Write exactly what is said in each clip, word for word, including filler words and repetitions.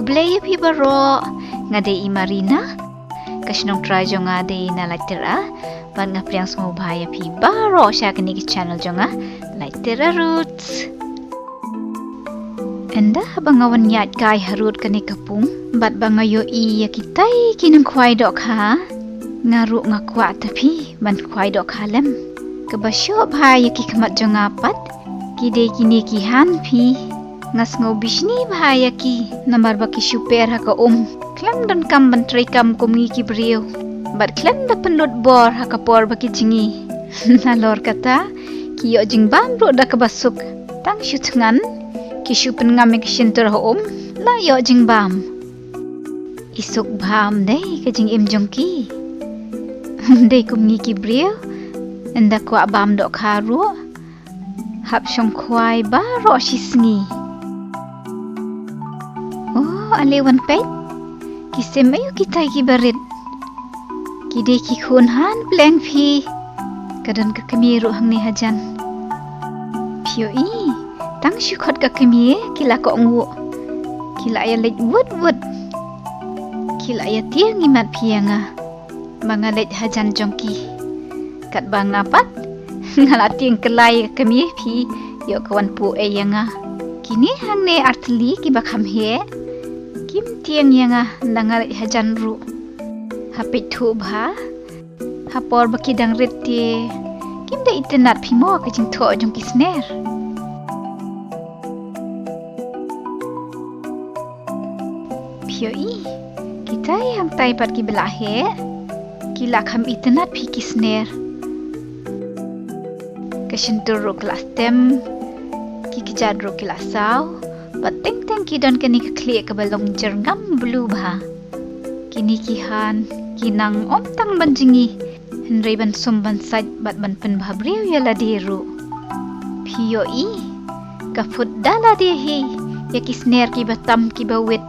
Blei ïa phi baroh, nga dei i Marina. Ka shnong trai jong nga dei na Laittera. Bad nga pdiang sngewbha ïa phi baroh sha kane ka channel jong nga, Laittera Roots. Ynda ba nga wan ïaid kai harud kane ka pung, bad ba nga ïohi ïa kitai ki nongkhwai dohkha, nga ruh nga kwah ta phi ban khwai dohkha lem. Kaba shoh bha ïa ki khmat jong nga pat, ki dei kine ki han phi. Nga sngew bishni bha ïa ki, namar ba ki shu per ha ka um. Khlem donkam ban trei kam kum ngi ki briew. Bad khlem da pynlut bor ha ka por ba ki jngi. Nalor kata, ki ïoh jingbam ruh da kaba suk. Tang shu thngan, ki shu pynngam ïa ka shyntur ha um, la ïoh jingbam. I suk bha ym dei ka jingim jong ki. Ym dei kum ngi ki briew, ynda kwah bam dohkha ruh, hap shong khwai baroh shi sngi. Oh, ale wan peit. Ki sim aïu kitai kiba rit. Ki dei ki khun han pleng phi. Ka don ka kmie ruh hangne hajan. Phi ïohi, tang shu khot ka kmie ki la kohnguh. Ki la ïa leit wut wut. Ki la ïa tieng imat phi ïa nga. Ba nga leit hajan jong ki. Katba nga pat, nga la tieng kylla ïa ka kmie phi, ïoh ka wan puh ei ïa nga. Kine hangne artylli kiba kham heh, kim tieng ïa nga ynda nga leit hajan ruh. Ha peit thuh bha, ha por ba ki dang rit te, kim da itynnad phi mo ka jingthoh jong ki sner. Phi ïohi, kitai hangtai pat kiba la heh, ki la kham itynnad phi ki sner. Ka shyntur ruh ka la stem, ki kjat ruh ki la saw, bad teng teng ki don kane ka khlieh kaba long jyrngam blue bha. Kine ki han, ki nang ym tang ban jngi, hynrei ban sum ban sait bad ban pynbha briew ïa lade ruh. Phi ïohi, ka phut da lade hi, ïa ki sner kiba tam kiba wit.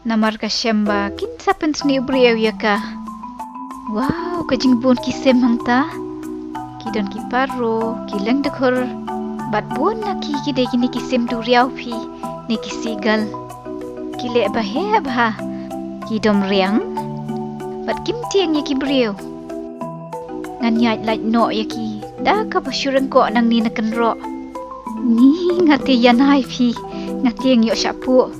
Namar ka shem ba kin sa pynsniew briew ïa ka. Wow, ka jingbun ki sim hangta. Ki don ki paro, ki lyngdkhur. Bad bun na ki ki dei kine ki sim duriaw phi, ne ki seagull. Ki leh ba heh bha. Ki dom riang. Bad kim tieng ïa ki briew. Ngan ïaid lait noh ïa ki da kaba shu ryngkoh nangne na kynroh. Ni nga te ïa nai phi, nga tieng ïoh shah puh.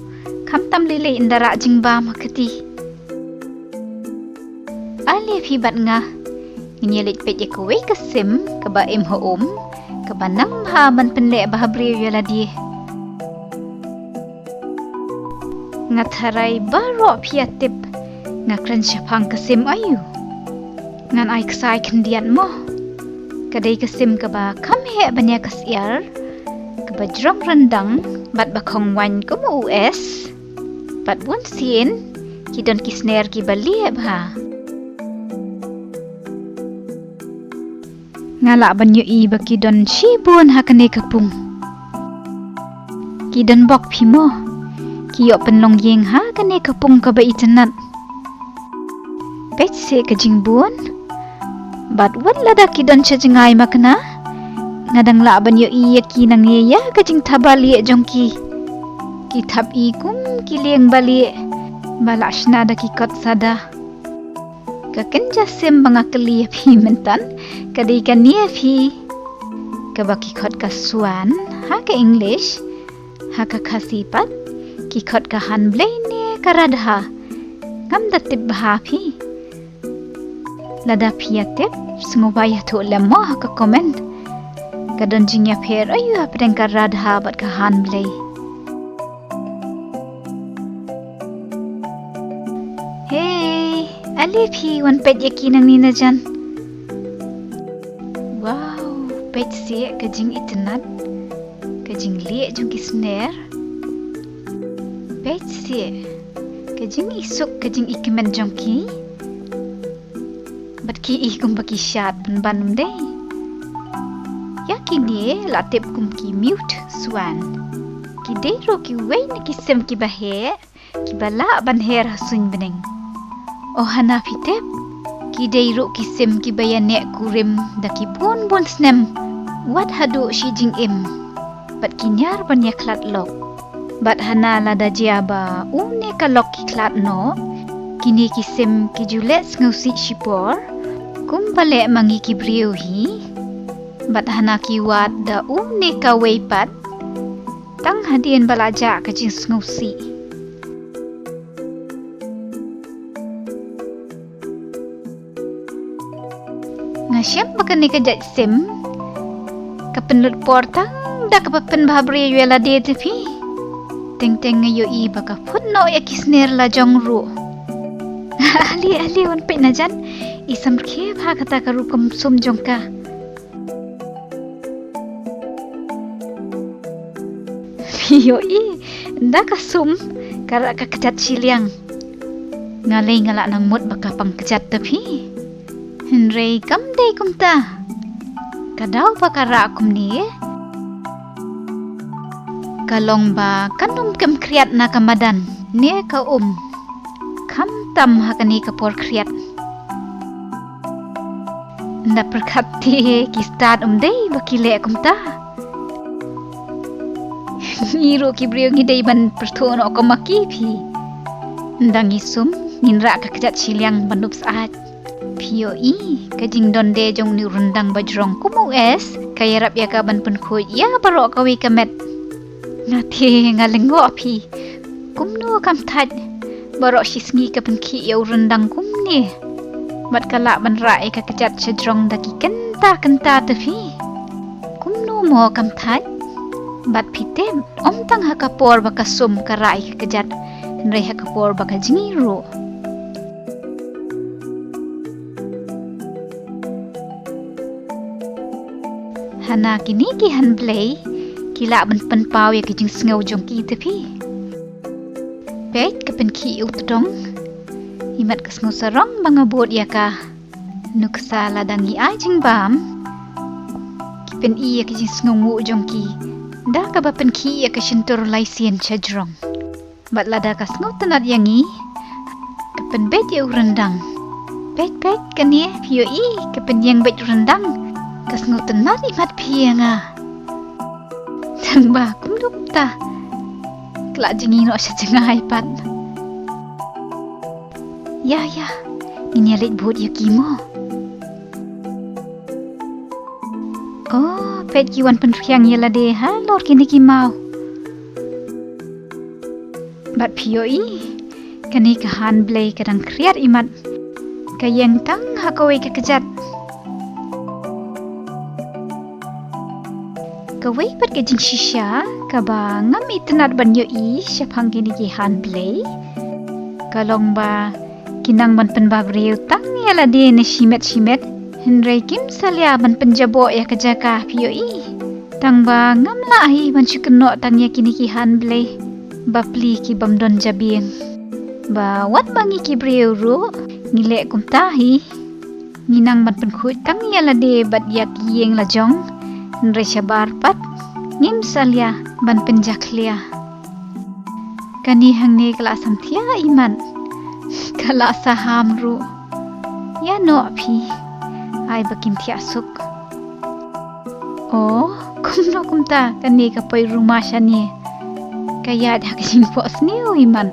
Khamtam lei lei ynda rah jingbam ha kti. Ale phi bad nga. Ngin ïa leit peit ïa kawei ka sim kaba im ha um, kaba nang bha ban pynleh bha briew ïa lade. Nga tharai baroh phi ïa tip nga kren shaphang ka sim aïu. Ngan ai ksai khyndiat mo. Ka dei ka sim kaba kham heh ban ïa ka syiar, kaba jrong ryndang bad ba khong waiñ kum u S. Bad bun sien ki don ki sner kiba lieh bha. Nga lah ban ïohi ba ki don shibun ha kane ka pung. Ki don bok phi mo. Ki ïoh pynlong ïing ha kane ka pung kaba itynnad. Peit seh ka jingbun. Bad wat lada ki don sha jngai makna, nga dang lah ban ïohi ïa ki nangne ïa ka jingthaba lieh jong ki. Ki thap i kum ki lieng ba lieh ba la shna da ki kot sada. Ka kynja sim ba nga kylli ïa phi mynta ka dei kane phi. Kaba ki khot ka swan ha ka English, ha ka Khasi pat ki khot ka hanblei ne ka radha. Ngam da tip bha phi. Lada phi ïa tip, sngewbha ïathuh lem mo ha ka comment. Ka don jingïapher aïu hapdeng ka radha bad ka hanblei. Hey, ale phi wan peit ïa ki nangne na jan. Wow, peit seh ka jingitynnad, ka jinglieh jong ki sner. Peit seh ka jingisuk, ka jingikmen jong ki. Bad ki i kumba ki shad pynban ym dei. Ïa kine la tip kum ki mute swan. Ki dei ruh kiwei na ki sim kiba heh, kiba lah ban her ha suiñ bneng. O hana phi tip, ki dei ruh ki sim kiba ïaneh kurim da ki bun bun snem. Wat haduh shi jingim. Bad ki ñiar ban ïakhlad lok. Bad hana lada jia ba une ka lok ki khlad noh, kine ki sim ki ju leh sngewsih shipor, kumba leh ma ngi ki briew hi. Bad hana ki wad da une kawei pat, tang hadien ba la jah ka jingsngewsih. Nga shem ba kane ka jait sim ka pynlut por tang da kaba pynbha briew ïa lade te phi. Teng teng nga ïohi ba ka phut noh ïa ki sner la jong ruh. Ale ale, wan peit na jan, i samrkhie bha kata ka rukom sum jong ka. Phi ïohi, da ka sum ka rah ka kjat shiliang. Nga lei nga lah nang mut ba ka pang kjat te phi. Hynrei kam dei kumta. Ka daw ba ka rah kumne, ka long ba kan ym kem khriat na ka madan ne ka um, khamtam ha kane ka por khriat. Nda pyrkhat te ki stad um dei ba ki leh kumta. Ngi ruh ki briew ngi dei ban pyrthuh noh kum ma ki phi. Nda ngi sum ngin rah ka kjat shiliang ban dup syaid. Phi ïohi, ka jingdon de jong une u ryndang ba jrong kum u S ka ïarap ïa ka ban pynkhuid ïa baroh kawei ka met. Nga te nga lyngngoh phi. Kumno kam thait, baroh shi sngi ka pynkhih ïa u ryndang kumne. Bad ka lah ban rah ïa ka kjat shajrong da ki kynta kynta te phi. Kumno mo kam thait? Bad phi tip, ym tang ha ka por ba ka sum ka rah ïa ka kjat, hynrei ha ka por ba ka jngi ruh. Hana kine ki hanblei ki lah ban pynpaw ïa ki jingsngew jong ki te phi. Peit ka pynkhih u tdong. Imat ka sngew sarong ba nga bud ïa ka. Nuksa lada ngi ai jingbam, ki pyni ïa ki jingsngewnguh jong ki da kaba pynkhih ïa ka shyntur laisien shajrong. Bad lada ka sngewtynnat ïa ngi, ka pynbeit ïa u ryndang. Peit peit kane, phi ïohi, ka pynïeng beit u ryndang. Ka sngewtynnat imat phi ïa nga. Tang ba kumno kumta, ka la jngi noh sha jngai pat. Ïa ïa, ngin ïa leit bud ïa ki mo. Oh, peit ki wan pynrhiang ïa lade halor kine ki maw. Bad phi ïohi, kane ka hanblei ka dang khriat imat. Ka ïeng tang ha kawei ka kjat. Kawei pat ka jingshisha kaba ngam itynnat ban ïohi shaphang kine ki hanblei, ka long ba ki nang ban pynbha briew tang ïa lade ne shimet shimet, hynrei kim salia ban pynjaboh ïa ka jaka, phi ïohi. Tang ba ngam lah hi ban shu kynnoh tang ïa kine ki hanblei bapli ki bym don jabieng. Ba wat ba ngi ki briew ruh ngi leh kumta hi. Ngi nang ban pynkhuid tang ïa lade bad ïa ki ïing la jong, hynrei shabar pat ngim salia ban pynjakhlia. Kane hangne ka la samthiah imat, ka la saham ruh. Ïa noh phi, ai ba kin thiah suk. Oh, kumno kumta kane ka poi ruma shane. Ka ïaid ha ka jingphohsniew imat.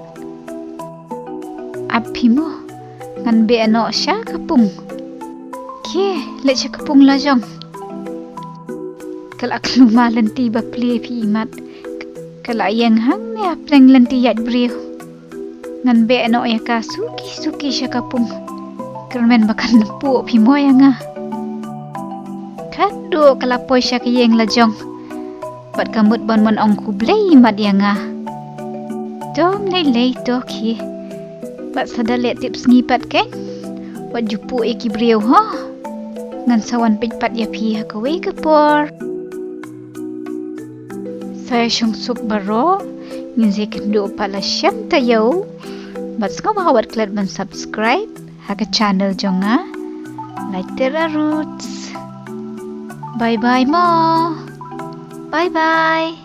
Ap phi mo, ngan beh noh sha ka pung. Khie, leit sha ka pung la jong. Ka la khluma lynti bapli phi imat. Ka la ïeng hangne ha pleng lynti ïaid briew. Ngan beh noh ïa ka suki suki sha ka pung. Kyrmen ba kan nang puh phi mo ïa nga. Khadduh ka la poi sha ka ïing la jong. Bad ka mut ban wan ong khublei imat ïa nga. To ym lei lei to khie. Bad sa da leh tip sngi pat kein. Wat ju puh ïa ki briew ho. Ngan sa wan peit pat ïa phi ha kawei ka por. Sa ïa shong suk baroh, ngin sa ïakynduh pat la shem taïew. Bad sngewbha wat klet ban subscribe ha ka channel jong nga, Laitera Roots. Bye bye mo. Bye bye.